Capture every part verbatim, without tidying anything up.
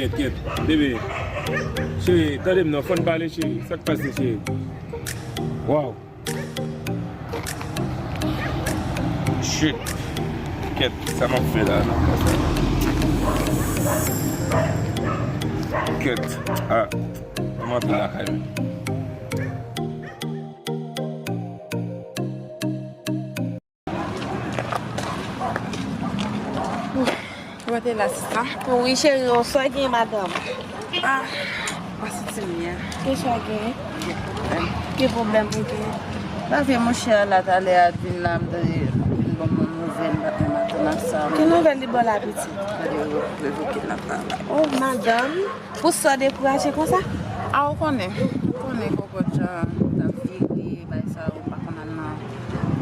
Kèt, kèt, bebe. Cheri, tande m non, fò n pale, cheri. Sa k pase, cheri? Waw. Shit. Kèt, sa m ap fè la, non? Kèt. Ah, m antre lakay mwen. Ou rete la, sista? Wi, cheri, o, sa gen, madanm? Ah, mwen santi m byen. Ki sa gen? Gen pwoblèm. Ki pwoblèm ou gen? Paske monchè a la talè a vin la, m tande vin ban mwen nouvèl, m pa t menm atann a sa. Ki nouvèl li ba w la, pitit? Gade yo revoke l nan travay. Oh, madanm, pou sa w dekouraje konsa? A, ou konnen, ou konnen kòkòt jan l ap vire, bay sa yo pa konn al nan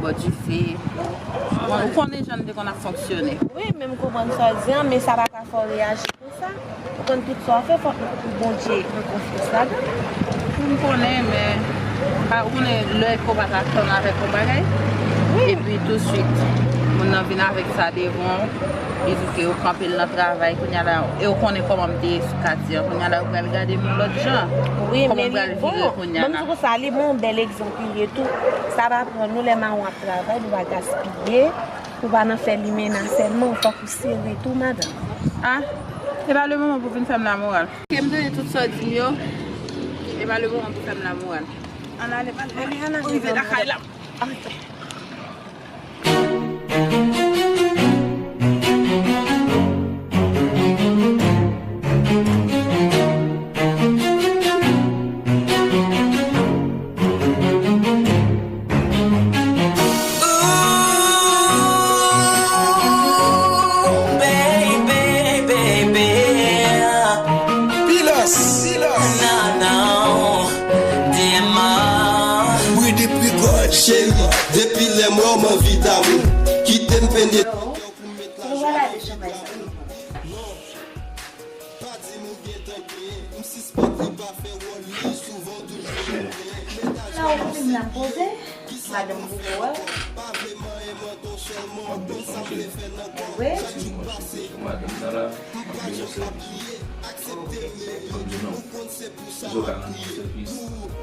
bò dife. Bon, ou konnen jan l te konn ap fonksyone. Wi, men m konprann sa w di an, men sa pa ka fè w reyaji konsa. Ou konn tout sa w fè, fòk ou Bondye pran konfyans ladan. M konnen, men pa, ou konnen lè ke w pa t atann avèk yon bagay, wi, epi touswit moun nan vin avèk sa devan w, li di ke yo kanpe l nan travay, kounye a la, e w konnen kòman m te ye sou katye an, kounye a la, yo pral gade m yon lòt jan. Wi, kòman men m pral vire kounye a la? Ban m di w konsa, li bon, yon bèl egzanp li ye tou. Sa pa pran nou lè mawon ap travay, nou pa gaspiye. Ou pa nan fè limena sèlman, fòk ou sere tou, madanm. Ah, e pa le moman pou vin fè m lamoral. Ke m tande tout sa w di m yo, e pa le moman pou fè m lamoral. Ann ale, ann ale, ann ale. Ou rive lakay la. Ok. Ooh, baby, baby. Pilos, Pilos. Non, non, D M A. Wi, depi kòd, cheri. Depi lè m wè w, m anvi damou. Kite m penetre kè w pou m met lajan. Pa di m ou gentan gen, m sispann li pa fè wòl li, souvan toujou konnen. Sa ou fin la poze, madanm Bobo a. Pa vle manyen manton sèlman, konn sa m vle fè nan kò. Wi. Madanm nan la, m pa janm ap bliye, aksepte m, ou konn se pou sa m ap kriye.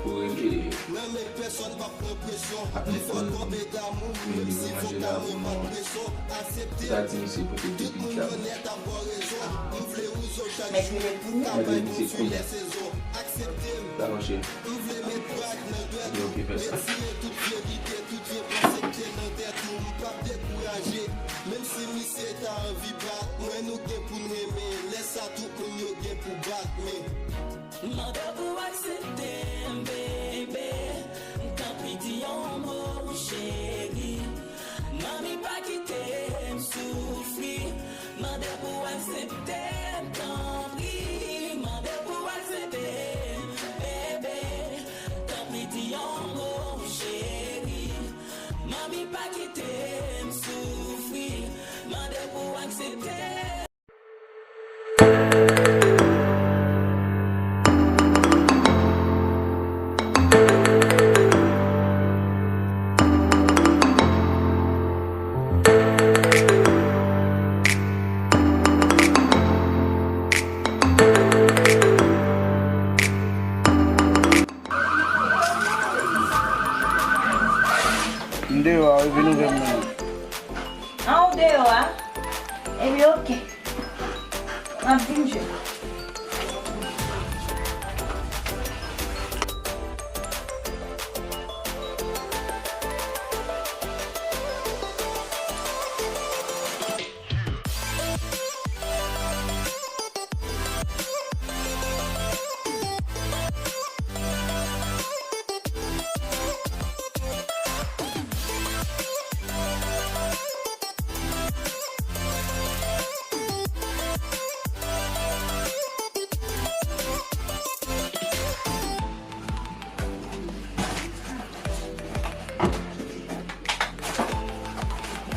Pou rele. Nan men pèsonn, m ap pran presyon. Ap met kòd, men li vle manje la pou mwen. Ou ta di misye pote de pil dam. Mèt rele pou nou. Mèt rele misye kounye a. La, monchè. Li oke fè sa. Mande pou aksepte m, bebe. Tanpri, di yon mo, cheri. Manmi, pa kite m soufri. Mande pou aksepte m, tanpri. Mande pou aksepte m, bebe. Tanpri, di yon mo, cheri. Manmi, pa kite m soufri. Mande pou aksepte. M deyò a, wi, vin ouvè m nan. An, ou deyò a? Ebyen, oke. M ap vin jwenn ou.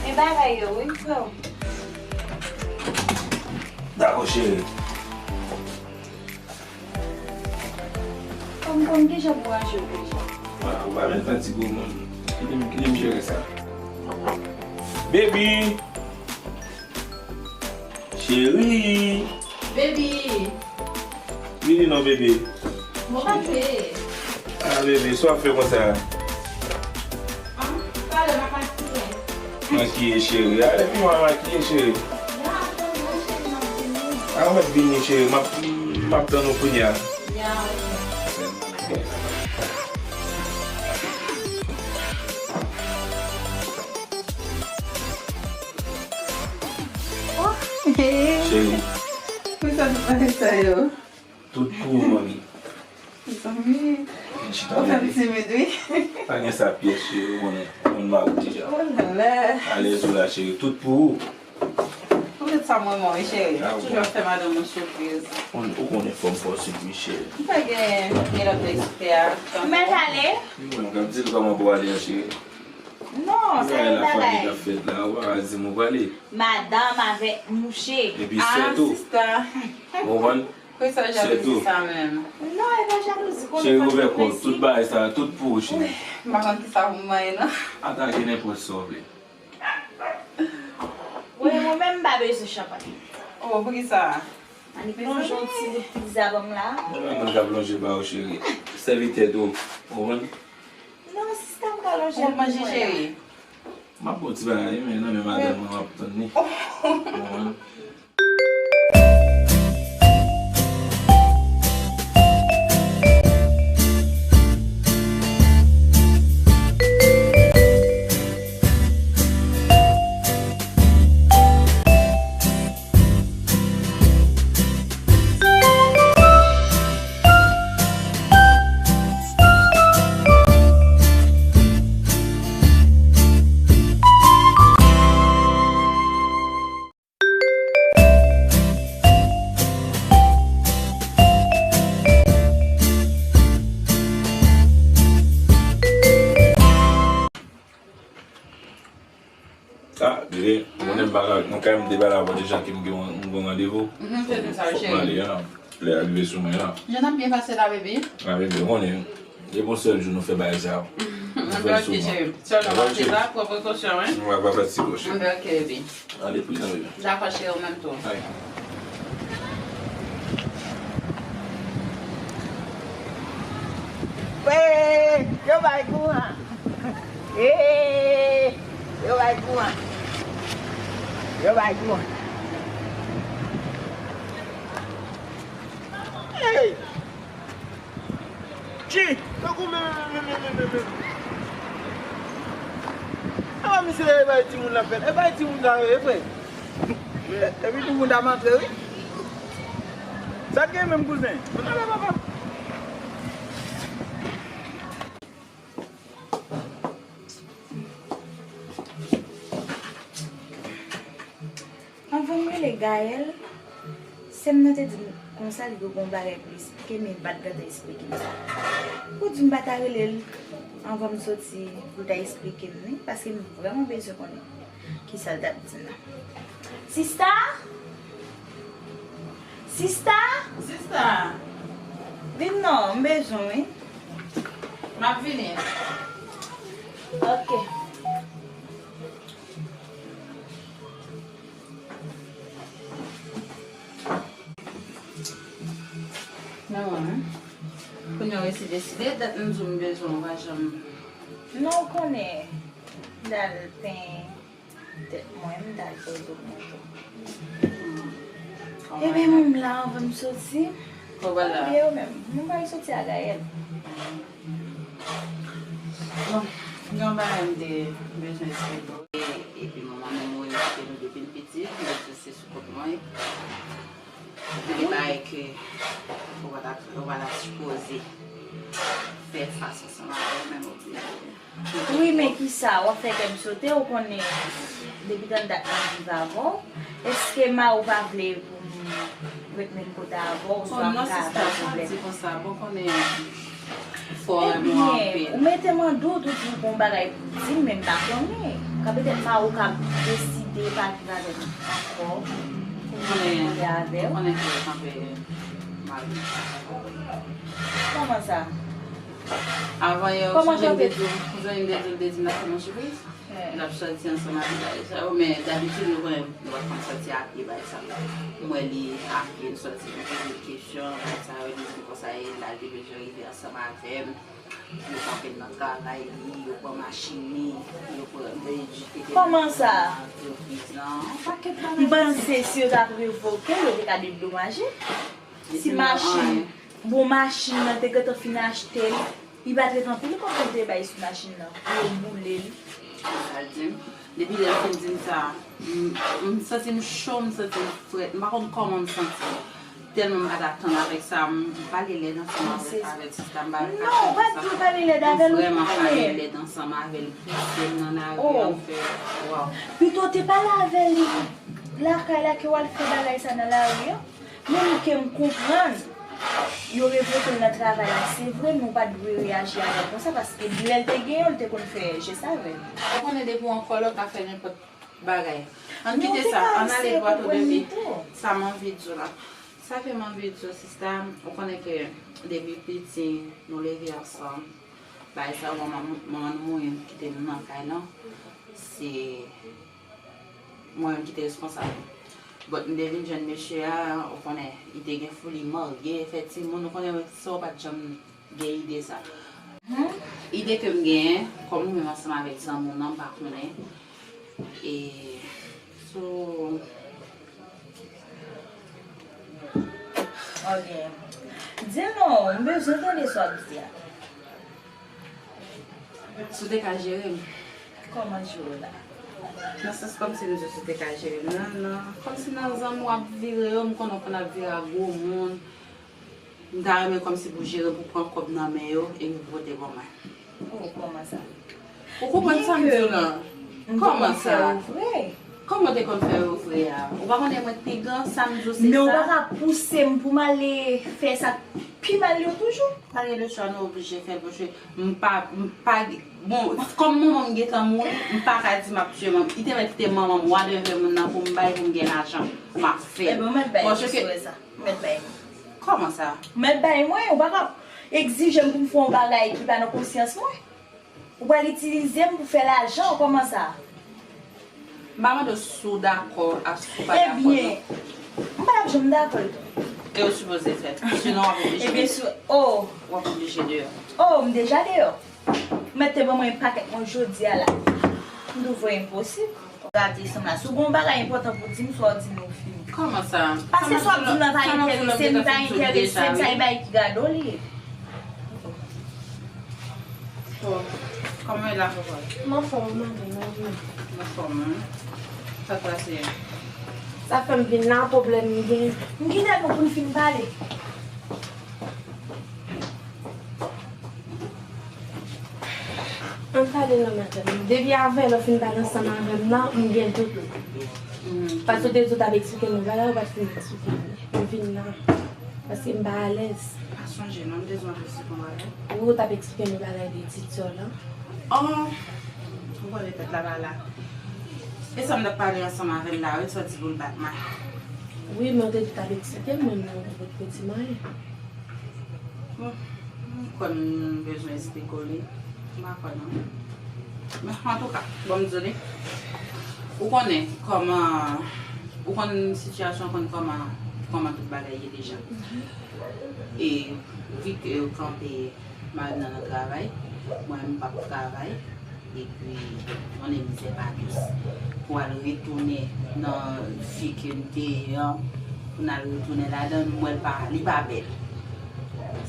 E bagay yo, wi, frè. Dakò, cheri. Kòm, kòm, kijan pou ranje w deja? Ah, ou pa menm fatige, moun. Kite m, kite m jere sa. Baby! Cheri! Baby! Vini non, bebe. Bon, pa vle. Ah, bebe, sa w ap fè konsa? Ah, talè m ap makiye. Makiye, cheri. Ale pi lwen makiye, cheri. Ya, atann mwen, cheri, m ap vini. Ah, w ap vini, cheri. M ap, m ap tann ou kounye a. Ya, ok. Oh, cheri. Poukisa tout bagay sa yo? Tout pou ou, manmi. Mezanmi. Vin chita, bebe. Ou fè m timid, wi. Pa gen sa pyès, cheri, ou konnen. Moun mawout deja. Oh la la. Alèz ou la, cheri. Tout pou ou. Ou tout sa mwen, mwen, wi, cheri. Ah, toujou ap fè madanm ou sipriz. Ou, ou konnen fò m fè w sipriz, cheri. M pa gen, gen lòt espè a. M mèt ale. Wi, mwen, m ap di l kòman pou w ale a, cheri. Non, sa yon bagay. Sa yon bagay k ap fèt la, ou pa ka di m ou prale. Madanm avèk mouche. Epi sè tou. Ah, sista. Ou konprann? Pou sa jalouzi sa menm? Non, e pa jalouzi, konnen. Cheri, ouvè kò w, tout bagay sa, tout pou ou, cheri. M pa konn kisa pou m manyen, non. Atake nenpòt sa w vle. Wi, mwen menm m pa bezwen chanpay. Oh, poukisa? Annik lonje yon ti pizza ban m la. Mwen menm mwen k ap lonje ba ou, cheri. Sèvi tèt ou, ou konprann? Non, sista, m ka lonje pou mwen la. Ou manje, cheri? M ap ba w ti bagay, men nan men madanm mwen, m ap tann li. Ou konprann? Ah, Dre, ou konnen m pa ka, mwen kay m te pale avè w deja ke m gen yon, m gen yon randevou. Mhm, se nou sa, cheri. Fòk m ale, an. Lè a rive sou mwen la. Jan n ap byen pase la, bebe? Ah, bebe, ou konnen, e bon sèl jou nou fè bagay sa yo. Nou fè l sou mwen. Sèlman pase la, pran prekosyon, wi. Mwen pa fè ti kò, cheri. Anben, ok, bebe. Ale, prezan, bebe. Dakò, cheri, ou menm tou. Ay. Hey, yo bay kouran. Hey, yo bay kouran. Yo bay kouran. Hey! Chi! Tankou men, men, men, men, men, men. A, misye, e bay timoun l ap fè. E bay timoun sa yo, e vre. E, epi timoun ta antre, wi. Sa k gen menm, kouzen? Ann ale, papa. Anvan m rele Gaël, sè m nan te di m konsa li gen yon bagay pou l esplike, men l pa t gentan esplike m sa. Pou di m pa ta rele l anvan m soti pou l ta esplike m, wi, paske m vrèman bezwen konnen kisa l t ap di m nan. Sista? Sista? Sista? Vin non, m bezwen w, wi. M ap vini. Ok. Nan mwen, kounye a w resi deside, dat m di w m bezwen w, w pa janm. Non, w konnen, m t al penyen tèt mwen, m t al fè zouk mwen tou. Ebyen, mwen m la anvan m soti. Kòman w la? Mwen byen, ou menm? Mwen pral soti a Gaël. Bon, gen yon bagay m te bezwen esplike w. E, epi manman nou mouri kite nou depi n piti, m bezwen se sou kont mwen. Gen de bagay ke ou pa ta, ou pa ta sipoze fè fas ansanm avè w, men m oblije. Wi, men kisa? W ap fè kè m sote, ou konnen depi tann dat m ap viv avè w. Èske mari w pa vle pou m ret menm kote avè w, oswa m ka bay pwoblèm? Non, sista, pa di konsa. Bon, konnen fò renmen w anpil. Ebyen, ou mete m an dout, ou di w gen yon bagay pou w di m, men m pa konnen. Ka petèt mari w ka deside pa viv avè m ankò, pou m vin rete avè w. Ou konnen ke w kanpe mari w. Kòman sa? Avan yè, ou sonje m te di w, ou sonje m te di w, te di m n ap fè m yon sipriz? N ap sòti ansanm ak bagay sa yo, men dabitid nou konnen nou pa konn sòti a pye bagay sa yo. M wè li a pye, n sòti, m poze l kesyon, bagay sa yo, li di m konsa e, l al te bezwen rive ansanm avè m. Yo kanpe nan travay li, yo pran machin li, yo pran, yo edike l nan antrepriz lan, yon pakèt bagay. M panse si yo t ap revoke l, yo te ka dedomaje. Si machin, bon, machin nan te gentan fin achte l, li pa t ret anpil kòb pou te bay sou machin nan, pou yo boule l. Sa l di m. Depi lè l fin di m sa, m, m santi m cho, m santi m frèt. M pa konn kòman m santi m. Tèlman m pa t atann avèk sa, m pale lèd ansanm avèk, avèk sista, m pa kache sa. Non, ou pa t dwe pale lèd avè l, ou konnen. M vrèman pale lèd ansanm avè l, pouse l nan lari an, fè, waw. Pito w te pale avè li lakay la ke w al fè bagay sa nan lari an. Menm ke m konprann, yo revoke l nan travay la, se vre, men w pa t dwe reyaji avè l konsa, paske lè l te genyen w, l te konn fè jès avè l. Ou konnen depi w an kòlè, w ka fè nenpòt bagay. Ann kite sa, ann ale dwat o debi. Sa m anvi di w la. Sa ke m anvi di w, sista, ou konnen ke depi piti, nou leve ansanm. Bagay sa yo, manman, manman nou mouri, kite nou nan kay lan. Se mwen menm ki te responsab. But m te vin jwenn mesye a, ou konnen, li te gen fou, li marye, fè timoun, ou konnen, sa w pa t janm gen ide sa. Ide ke m genyen, kòm ou menm ansanm avèk zanmi w nan, m pa konnen. E, so, Ok. Di non, m bezwen tande sa w ap di a. Si w te ka jere m. Kòman jere w la? Nan sans kòmsi m di w si w te ka jere m. Nan, nan, kòmsi nan zanmi w ap vire yo, m konnen w konn ap vire ak gwo moun. M ta renmen kòmsi pou jere m, pou pran kòb nan men yo, epi pou pote ban mwen. Oh, kòman sa? Ou konprann sa m di w lan? Kòman sa? Kòman w te konn fè yo vre a? Ou pa konnen mwen te pigan, sa m di w se sa? Men ou pa ka pouse m pou m ale fè sa k pi mal yo toujou? Pa gen lechwa, nou oblije fè l, paske m pa, m pa, bon, kòm manman m gentan mouri, m pa ka di m ap tiye manman m. Li te mèt kite manman m wadèvè moun nan pou m bay, pou m gen lajan, m ap fè l. Ebyen, ou mèt bay li, sou sa. Ou mèt bay mwen. Kòman sa? Ou mèt bay mwen, ou pa ka egzije m pou m fè yon bagay ki pa nan konsyans mwen. Ou pral itilize m pou fè lajan, kòman sa? M pa mande w si w dakò ak si w pa dakò, non. Ebyen, m pa t ap janm dakò l tou. E w sipoze fè. Sinon, w ap oblije. Ebyen, si, oh. W ap oblije deyò. Oh, m deja deyò. Ou mèt te ban mwen yon pakèt mwen jodi a la. M twouve w enposib. Gade sanm la. Si w gen yon bagay enpòtan pou di m, swa w di m, ou fini. Kòman sa? Paske sa w ap di m nan pa enterese m, pa enterese m, sa e bagay ki gade w li ye. Bon, kòman e la, Kòkòt? M anfòm, madanm, mwen vini. M anfòm, wi. Sa k pase? Sa fè m vin la, pwoblèm m gen. M kite nou pou n fin pale. Ann pale non, madanm. Depi avè lè w fin pale ansanm avè m nan, m gen dout. Paske w te di w t ap eksplike m yon bagay, ou pa t fin eksplike m li. M vin la. Paske m pa alèz. Pa sonje non, m te di w ap eksplike yon bagay. Wi, ou t ap eksplike m yon bagay de Tityon lan. Oh, ou konnen tèt la pa la. E sa m t ap pale ansanm avè l la, wi, sa w di pou l bat mwen. Wi, men w te di w t ap eksplike m, men mwen, ou potko di m anyen. Bon, m kwè m bezwen esplike w li. M pa kwè non. Men, antouka, bon, m di w li. Ou konnen kòman, ou konn sitiyasyon, ou konn kòman, kòman tout bagay ye deja. E vi ke yo kanpe mari m nan nan travay, mwen menm m p ap travay. Epi, konnen mizè pa dous. Pou al retounen nan vi ke m te ye an, pou n al retounen ladan l, m wè l pa, li pa bèl.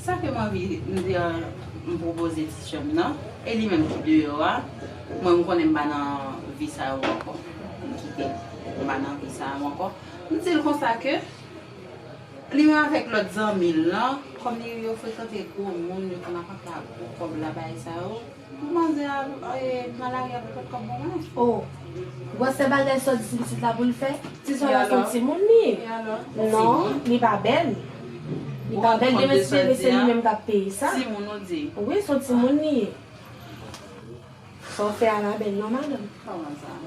Sa ke m anvi, m di, m pwopoze ti sè m nan, e li menm ki deyò a, mwen m konnen m pa nan vi sa yo ankò. M kite, m pa nan vi sa yo ankò. M di l konsa ke, li menm avèk lòt zanmi l lan, kòm li, yo frekante gwo moun, yo konn ap antre ak gwo kòb la, bagay sa yo. Pou manzè a, e, nan lari a pou pot kòb pou mwen. Oh, ou panse bagay sa w di ti pitit la pou l fè? Ti sè la se yon timoun li ye. E alò? Non, li pa bèl. Li pa bèl, demen si se li menm k ap peye sa. Timoun ou di? Wi, se yon timoun li ye. Sa w fè a pa bèl non, madanm. Kòman sa?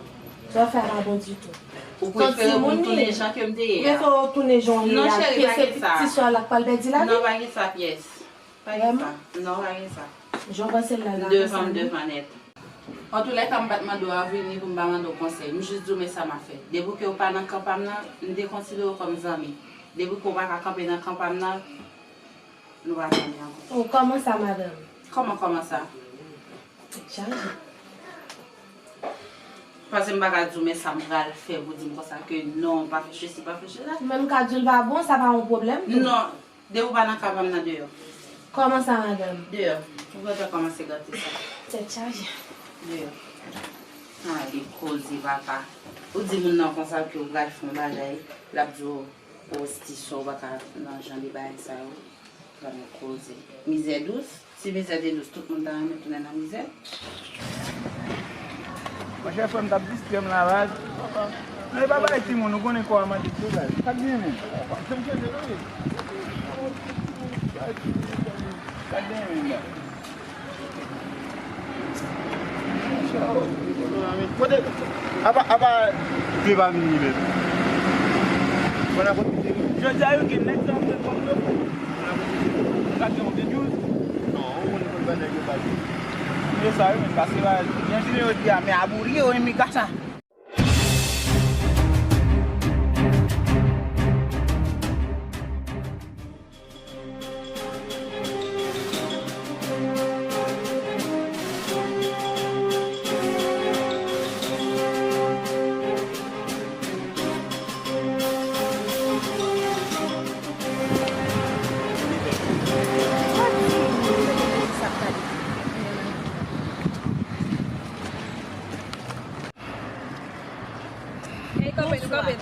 Sa w fè a pa bon ditou. Ou prefere pou m tounen jan ke m te ye a? Ou prefere w tounen jan w ye a, ke se ti sè la k pral pèdi lavi? Non, pa gen sa pyès. Pa gen sa. Non, pa gen sa. Jan w panse l la, la, devan, devan nèt. Antoulèka, m pa t mande w a vini pou m pa mande w konsèy. M jis di w men sa m ap fè. Depi ke w pa nan kan pa m nan, m te konsidere w kòm zanmi. Depi ke w pa ka kanpe nan kan pa m nan, nou pa zanmi ankò. Oh, kòman sa, madanm? Kòman, kòman sa? Tèt chaje. Paske m pa ka di w men sa m pral fè pou di m konsa ke non, pa fè sesi, pa fè sela. Ou menm ka di l pa bon, sa pa yon pwoblèm tou. Non. Depi w pa nan ka pa m nan, deyò. Kòman sa, madanm? Deyò. Ou gentan kòmanse gate sa. Tèt chaje. Deyò. Ale koze, papa. Ou di moun nan konsa ke w pral fè yon bagay, l ap di w, o, Stisò, ou pa ka nan jan de bagay sa yo. Pral koze. Mizè dous. Si mizè te dous, tout moun ta renmen tounen nan mizè. Monchè, frè m t ap distrè m la, baz. Men papa e timoun, ou konnen kò a mande tou, baz. Sa k genyen menm? Sa k genyen menm la? Kote? Apa, apa, vye pa vini menm. Jodi a yo gen nèg sa ap fè kòb yo. Ou ka gen yon videyo? Non, ou konn konn ba nèg yo bal. Videyo sa yo menm, paske ba, gen videyo yo di a, men abouri yo renmen ka sa. Ey, kanpe, nou kanpe.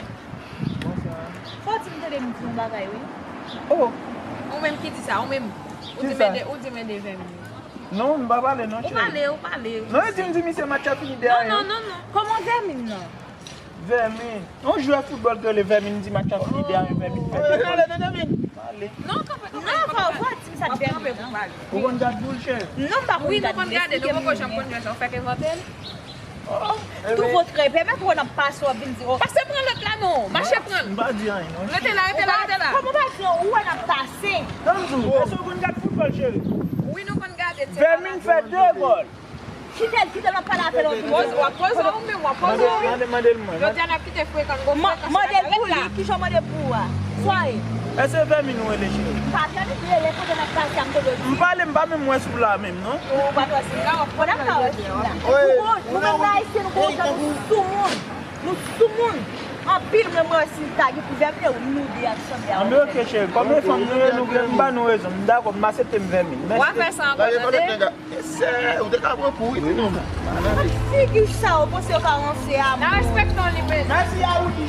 Bonswa. Fò di m tande m di yon bagay, wi. Oh. Ou menm ki di sa, ou menm. Ou di m ede, ou di m ede vèmin. Non, m pa pale, non, cheri. Ou pale, ou pale. Non, e di m di misye match la fini dèyè. Non, non, non, non. Kòman vèmin nan? Vèmin. Yon jwè foutbòl ki rele Vèmin di match la fini dèyè vèmin. Pale. Non, kanpe, kanpe. Non, fò, fò di m sa k vèmin nan. Ou konn gad boul, cheri? Non, m pa konn gad. Wi, nou konn gade, nou poko janm konn jwè sa, ou fèk envante l. Oh, tou vòt krèpè, men pou w n ap pase, w ap vin di, oh. Pase pran lòt la non, mache pran l. M pa di anyen, non. Rete la, rete la, rete la. Kòman w pa di anyen, ou wè n ap pase? Tann tou, èske w konn gad foutbòl, cheri? Wi, nou konn gade. Vèmin fè de gòl. Kite l, kite l, m ap pale avè l. Poze, w ap poze ou menm, w ap poze ou. Mande, mande l mwen. Jodi a n ap kite frekan, gwo frekan. Mande l pou li, kijan w mande pou ou a? Sa w ye? Èske Vèmin ou rele, cheri? M pa Vèmin, m rele kote n ap pase a, m kote w di. M pale, m pa menm wè sou la menm, non. Ou pa t wè sou la, w ap pran la, w ap pran la. Nou menm la, ayisyen, nou gon jan nou sou moun. Nou sou moun. Anpil, mwen, mwen, si ta gen pou Vèmin, nou de ansanm. Anben, oke, cheri. Kòm e fanm nou ye, nou, m ba nou rezon. M dakò, m aksepte m Vèmin. Mèsi. W a fè sa ankò, tande? Esè, ou te ka pran kou, wi, non. Figi sa, ou panse yo ka ranse a mò. N a respekte w, li menm. Mèsi, Yaoudi.